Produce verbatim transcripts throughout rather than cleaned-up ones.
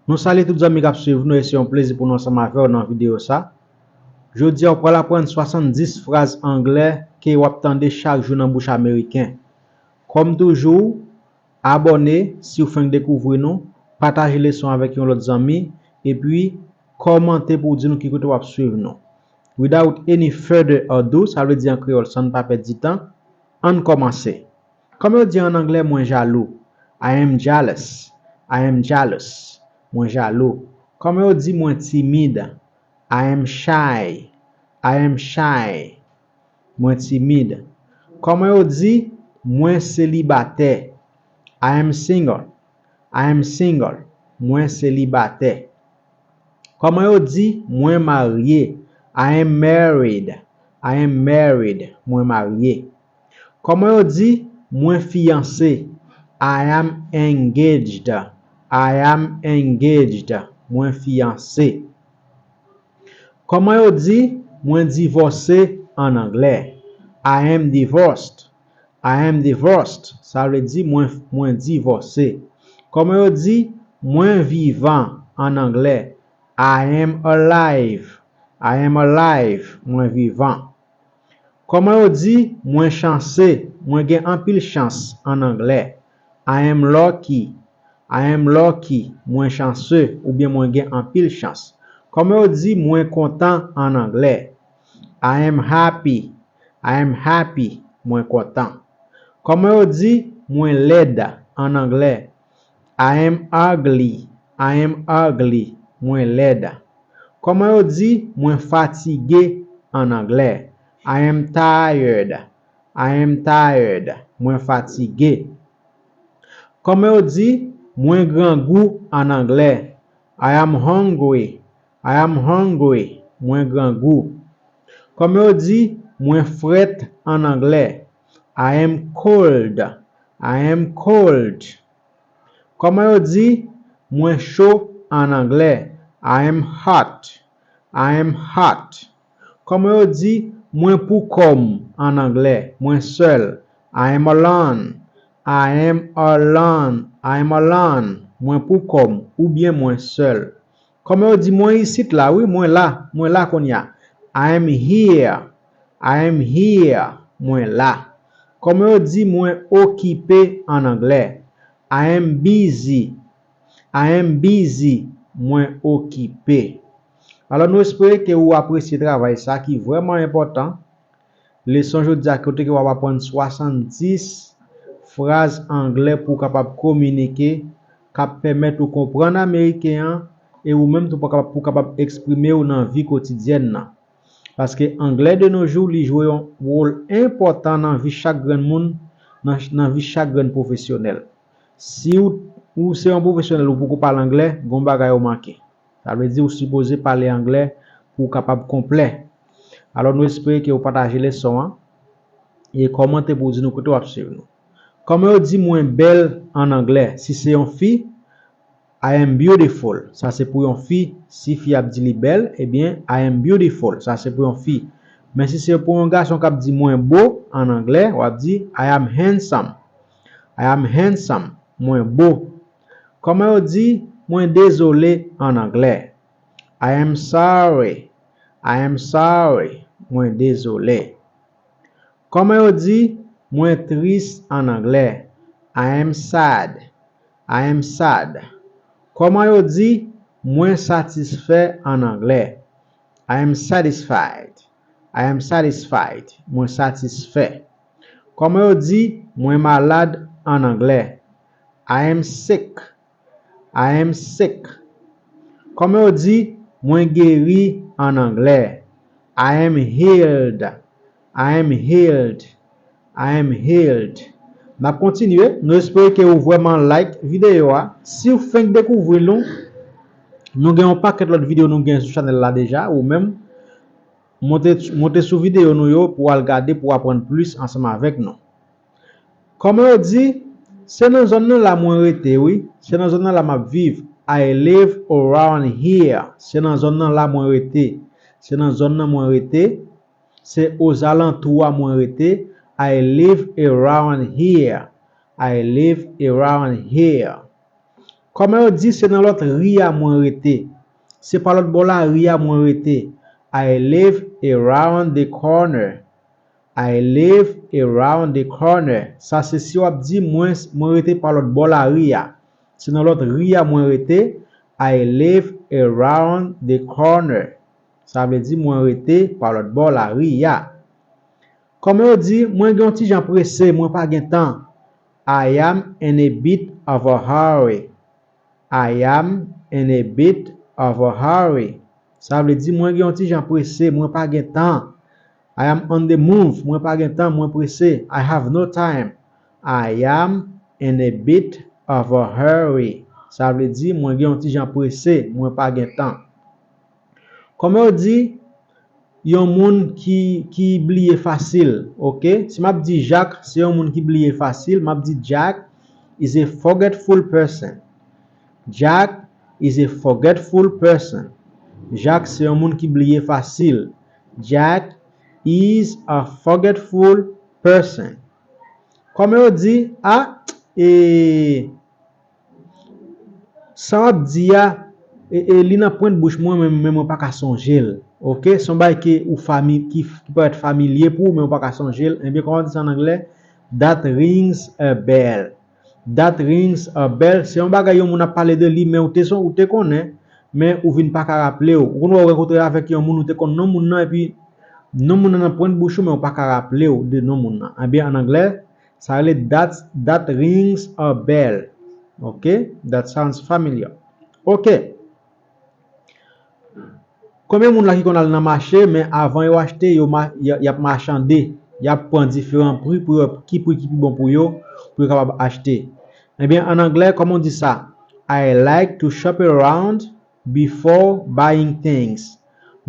Nou salye tout zanmi k ap swiv nou e se yon plezi pou nou ansanm avè w nan videyo sa. Jodi a, w pral aprann swasanndis fraz anglè ke w ap tande chak jou nan bouch Ameriken. Kòm toujou, abòne si w fenk dekouvri nou, pataje leson avèk yon lòt zanmi, epi kòmante pou w di nou ki kote w ap swiv nou. Without any further ado, sa vle di an kreyòl, san n pa pèdi tan, ann kòmanse. Kòman yo di an anglè, mwen jalou? I am jealous. I am jealous. Mwen jalou. Kòman yo di mwen timid? I am shy. I am shy. Mwen timid. Kòman yo di mwen selibatè? I am single. I am single. Mwen selibatè. Kòman yo di mwen marye? I am married. I am married. Mwen marye. Kòman yo di mwen fiyanse? I am engaged. I am engaged. Mwen fiyanse. Kòman yo di mwen divòse an anglè? I am divorced. I am divorced. Sa vle di mwen, mwen divòse. Kòman yo di mwen vivan an anglè? I am alive. I am alive. Mwen vivan. Kòman yo di mwen chanse? Mwen gen anpil chans an anglè. I am lucky. I am lucky. Mwen chanse oubyen mwen gen anpil chans. Kòman yo di mwen kontan an anglè? I am happy. I am happy. Mwen kontan. Kòman yo di mwen lèd an anglè? I am ugly. I am ugly. Mwen lèd. Kòman yo di mwen fatige an anglè? I am tired. I am tired. Mwen fatige. Kòman yo di mwen grangou an anglè? I am hungry. I am hungry. Mwen grangou. Kòman yo di mwen frèt an anglè? I am cold. I am cold. Kòman yo di mwen cho an anglè? I am hot. I am hot. Kòman yo di mwen pou kò m an anglè? Mwen sèl. I am alone. I am alone. I am alone. Mwen pou kò m oubyen mwen sèl. Kòman yo di mwen isit la? Wi, mwen la. Mwen la kounye a. I am here. I am here. Mwen la. Kòman yo di mwen okipe an anglè? I am busy. I am busy. Mwen okipe. Alò, nou espere ke ou apresye travay sa ki vrèman enpòtan. Leson jodi a, kote ke w ap aprann swasanndis fraz anglè pou w kapab kominike, k ap pèmèt ou konprann ameriken an, e ou menm tou pou w kapab, pou w kapab eksprime w nan vi kotidyèn nan. Paske anglè de nos jours, li jwe yon wòl enpòtan nan vi chak grenn moun, nan, nan vi chak grenn pwofesyonèl. Si w, ou se yon pwofesyonèl, ou poko pale anglè, gon bagay ou manke. Sa vle di ou sipoze pale anglè pou w kapab konplè. Alò, nou espere ke w pataje leson an e kòmante pou w di nou kote w ap swiv nou. Kòman yo di mwen bèl an anglè? Si se yon fi, I am beautiful. Sa se pou yon fi. Si fi ap di li bèl, ebyen, I am beautiful. Sa se pou yon fi. Men si se pou yon gason k ap di mwen bo an anglè, w ap di I am handsome. I am handsome. Mwen bo. Kòman yo di mwen dezole an anglè? I am sorry. I am sorry. Mwen dezole. Kòman yo di mwen tris an anglè? I am sad. I am sad. Kòman yo di mwen satisfè an anglè? I am satisfied. I am satisfied. Mwen satisfè. Kòman yo di mwen malad an anglè? I am sick. I am sick. Kòman yo di mwen geri an anglè? I am healed. I am healed. I am healed. N ap kontinye. Nou espere ke ou vrèman like videyo a. Si w fenk dekouvri nou, nou gen yon pakèt lòt videyo nou gen sou chanèl la deja. Ou menm, monte, monte sou videyo nou yo pou w al gade, pou w aprann plis ansanm avèk nou. Kòman yo di? Se nan zòn nan la mwen rete, wi. Se nan zòn nan la m ap viv. I live around here. Se nan zòn nan la mwen rete. Se nan zòn nan mwen rete. Se ozalantou a mwen rete. I live around here. I live around here. Kòman yo di se nan lòt ri a mwen rete? Se pa lòt bò lari a mwen rete. I live around the corner. I live around the corner. Sa se si w ap di mwen, mwen rete pa lòt bò lari a. Se nan lòt ri a mwen rete. I live around the corner. Sa vle di mwen rete pa lòt bò lari a. Kòman yo di, mwen gen yon ti jan prese, mwen pa gen tan. I am in a bit of a hurry. I am in a bit of a hurry. Sa vle di, mwen gen yon ti jan prese, mwen pa gen tan. I am on the move, mwen pa gen tan, mwen prese. I have no time. I am in a bit of a hurry. Sa vle di, mwen gen yon ti jan prese, mwen pa gen tan. Kòman yo di yon moun ki, ki bliye fasil, oke? Si m ap di Jack, se yon moun ki bliye fasil, m ap di Jack is a forgetful person. Jack is a forgetful person. Jack se yon moun ki bliye fasil. Jack is a forgetful person. Kòman yo di a, e, sa w ap di a, e, e, li nan pwent bouch mwen, men, men mwen pa ka sonje l. Oke? Se yon bagay ke ou fami-, ki, ki parèt familye pou ou, men ou pa ka sonje l. Ebyen, kòman w di sa an anglè? That rings a bell. That rings a bell. Se yon bagay yon moun ap pale de li, men ou te son, ou te konnen, men ou vin pa ka raple w. Ou konn wè w rankontre avèk yon moun, ou te konn non moun nan, epi non moun nan nan pwent bouch ou, men ou pa ka raple w de non moun nan. Ebyen, an anglè, sa rele that, that rings a bell. Ok? That sounds familiar. Ok. Konbyen moun la ki konn al nan mache, men avan yo achte, yo ma-, y, y ap machande, y ap pran diferan pri pou yo, ki pri ki pi bon pou yo, pou yo kapab achte? Ebyen, an anglè, kòman w di sa? I like to shop around before buying things.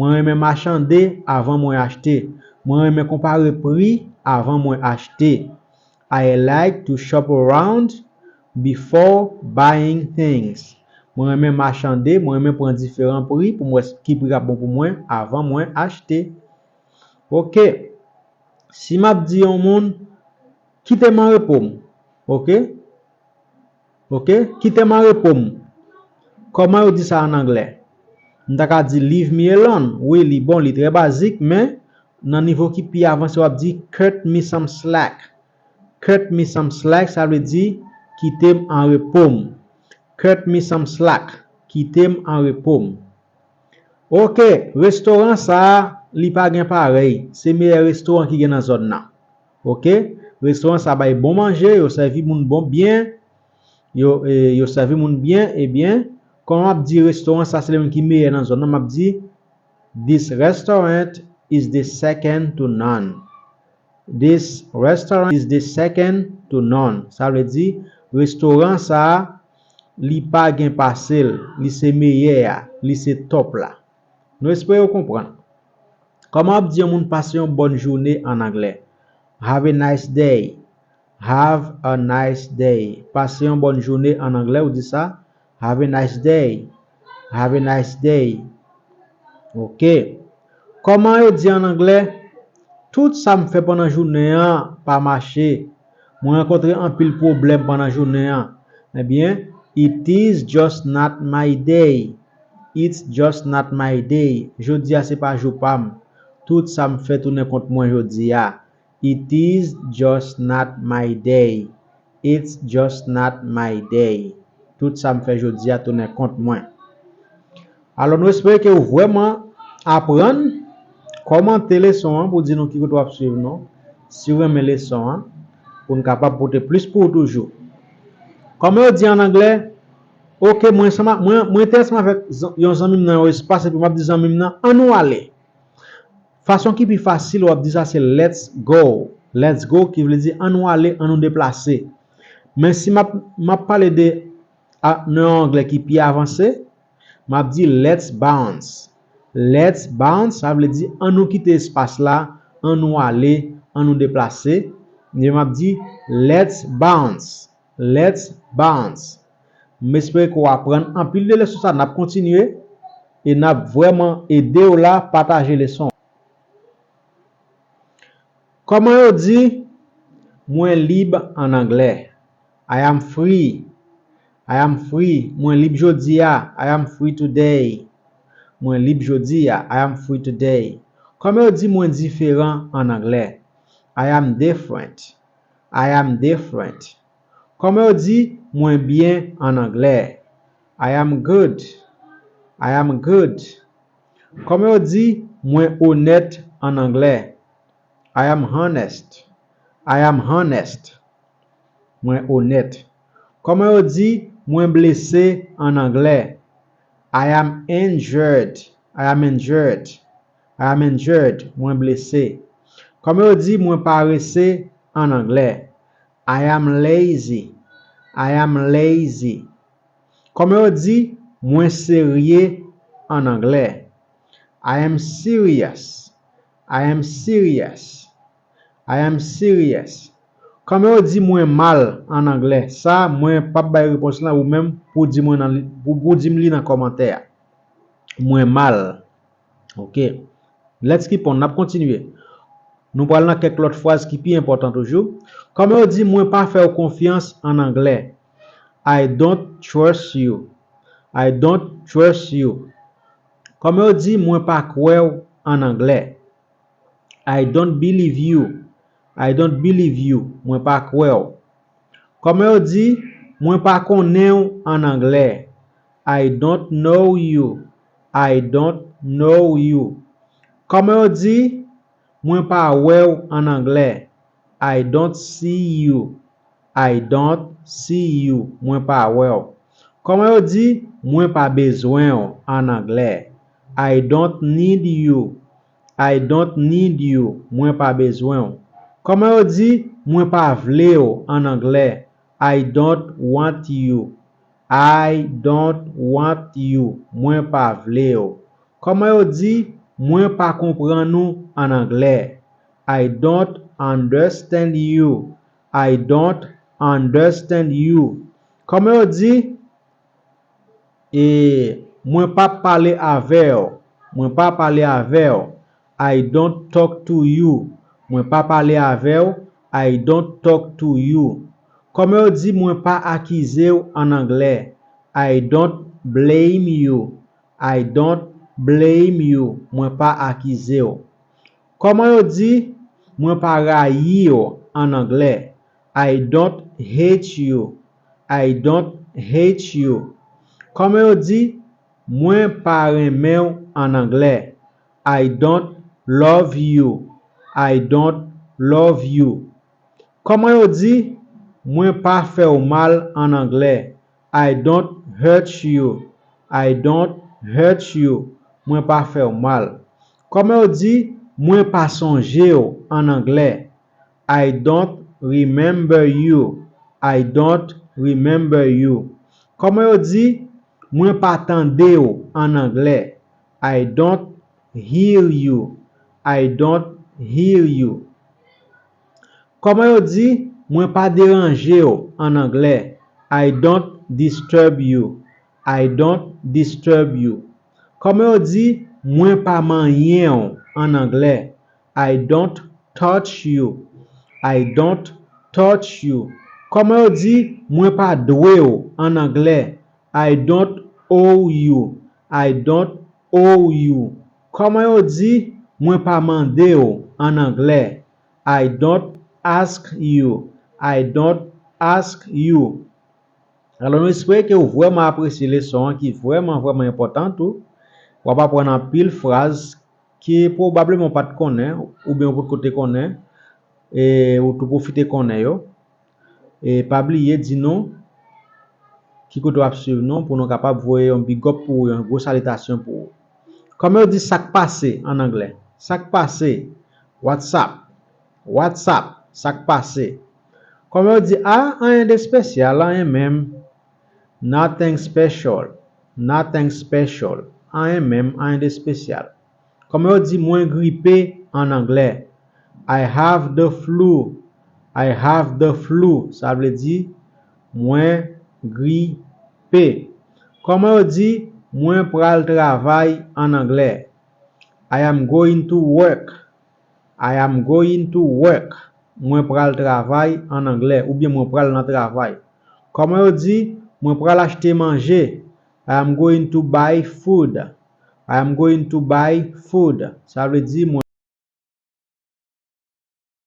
Mwen renmen machande avan mwen achte. Mwen renmen konpare pri avan mwen achte. I like to shop around before buying things. Mwen renmen machande, mwen renmen pran diferan pri pou m wè ki pri k ap bon pou mwen avan mwen achte. Ok. Si m ap di yon moun, kite m an repo m. Ok? Ok? Kite m an repo m. Kòman yo di sa an anglè? M ta ka di leave me alone. Wi, li bon, li trè bazik, men nan nivo ki pi avanse, w ap di cut me some slack. Cut me some slack, sa vle di kite m an repo m. Cut me some slack. Kite m an repo m. Ok, restoran sa a, li pa gen parèy. Se meyè restoran ki gen nan zòn nan. Ok? Restoran sa bay bon manje, yo sèvi moun bon byen, yo, eh, yo sèvi moun byen, ebyen, kòman m ap di restoran sa se li menm ki meyè nan zòn nan, m ap di, this restaurant is the second to none. This restaurant is the second to none. Sa vle di, restoran sa a, li pa gen pase l, li se meyè a, li se top la. Nou espere w konprann. Kòman w ap di yon moun pase yon bòn jounen an anglè? Have a nice day. Have a nice day. Pase yon bòn jounen an anglè, ou di sa? Have a nice day. Have a nice day. Ok. Kòman yo di an anglè? Tout sa m fè pandan jounen an pa mache. Mwen rankontre anpil pwoblèm pandan jounen an. Ebyen, it is just not my day. It's just not my day. Jodi a se pa jou pa m. Tout sa m fè tounen kont mwen jodi a. It is just not my day. It's just not my day. Tout sa m fè jodi a tounen kont mwen. Alò, nou espere ke ou vrèman aprann. Kòmante leson an pou di nou ki kote w ap swiv nou. Si w renmen leson an, pou n kapab pote plis pou ou toujou. Kòman yo di an anglè? Ok, mwen, mwen, mwen te ansanm avèk yon zanmi m nan yon espas, epi m ap di zanmi m nan, ann nou ale. Fason ki pi fasil w ap di sa se let's go. Let's go ki vle di ann nou ale, ann nou deplase. Men si m ap, m ap pale de a, nan yon anglè ki pi avanse, m ap di let's bounce. Let's bounce, sa vle di ann nou kite espas la, ann nou ale, ann nou deplase. Men m ap di let's bounce. Let's bounce. M espere ke w aprann anpil de leson sa. N ap kontinye e n ap vrèman ede w la pataje leson. Kòman yo di mwen lib an anglè? I am free. I am free. Mwen lib jodi a. I am free today. Mwen lib jodi a. I am free today. Kòman yo di mwen diferan an anglè? I am different. I am different. Kòman yo di mwen byen an anglè? I am good. I am good. Kòman yo di mwen onèt an anglè? I am honest. I am honest. Mwen onèt. Kòman yo di mwen blese an anglè? I am injured. I am injured. I am injured. Mwen blese. Kòman yo di mwen parese an anglè? I am lazy. I am lazy. Kòman yo di mwen serye an anglè? I am serious. I am serious. I am serious. Kòman yo di mwen mal an anglè? Sa, mwen p ap bay repons lan, ou menm pou di mwen nan li, pou, pou di m li nan kòmantè a. Mwen mal. Ok. Let's keep on. N ap kontinye. Nou pral nan kèk lòt fraz ki pi enpòtan toujou. Kòman yo di mwen pa fè w konfyans an anglè? I don't trust you. I don't trust you. Kòman yo di mwen pa kwè w an anglè? I don't believe you. I don't believe you. Mwen pa kwè w. Kòman yo di mwen pa konnen w an anglè? I don't know you. I don't know you. Kòman yo di mwen pa wè w an anglè? I don't see you. I don't see you. Mwen pa wè w. Kòman yo di mwen pa bezwen w an anglè? I don't need you. I don't need you. Mwen pa bezwen w. Kòman yo di mwen pa vle w an anglè? I don't want you. I don't want you. Mwen pa vle w. Kòman yo di mwen pa konprann ou an anglè? I don't understand you. I don't understand you. Kòman yo di e mwen p ap pale avè w? Mwen pa pale avè w. I don't talk to you. Mwen pa pale avè w. I don't talk to you. Kòman yo di mwen pa akize w an anglè? I don't blame you. I don't blame you. Mwen pa akize w. Kòman yo di mwen pa rayi w an anglè? I don't hate you. I don't hate you. Kòman yo di mwen pa renmen w an anglè? I don't love you. I don't love you. Kòman yo di mwen pa fè w mal an anglè? I don't hurt you. I don't hurt you. Mwen pa fè w mal. Kòman yo di mwen pa sonje w an anglè? I don't remember you. I don't remember you. Kòman yo di mwen pa tande w an anglè? I don't hear you. I don't hear you. Kòman yo di mwen pa deranje w an anglè? I don't disturb you. I don't disturb you. Kòman yo di mwen pa manyen w an anglè? I don't touch you. I don't touch you. Kòman yo di mwen pa dwe w an anglè? I don't owe you. I don't owe you. Kòman yo di mwen pa mande w an anglè? I don't ask you. I don't ask you. Alò, nou espere ke w vrèman apresye leson an ki vrèman, vrèman enpòtan tou. W ap aprann anpil fraz ke pwobableman w pa t konnen oubyen w potko te konnen e ou tou pwofite konnen yo. E pa bliye di nou ki kote w ap swiv nou pou nou kapab voye yon big up pou ou, yon gwo salitasyon pou ou. Kòman yo di sa k pase an anglè? Sa k pase? What's up? What's up? Sa k pase? Kòman yo di a, anyen de espesyal, anyen menm? Nothing special. Nothing special. Anyen menm, anyen de espesyal. Kòman yo di mwen gripe an anglè? I have the flu. I have the flu. Sa vle di mwen gripe. Kòman yo di mwen pral travay an anglè? I am going to work. I am going to work. Mwen pral travay an anglè, oubyen mwen pral nan travay. Kòman yo di Mwen pral achte manje. I am going to buy food. I am going to buy food. Sa vle di, mwen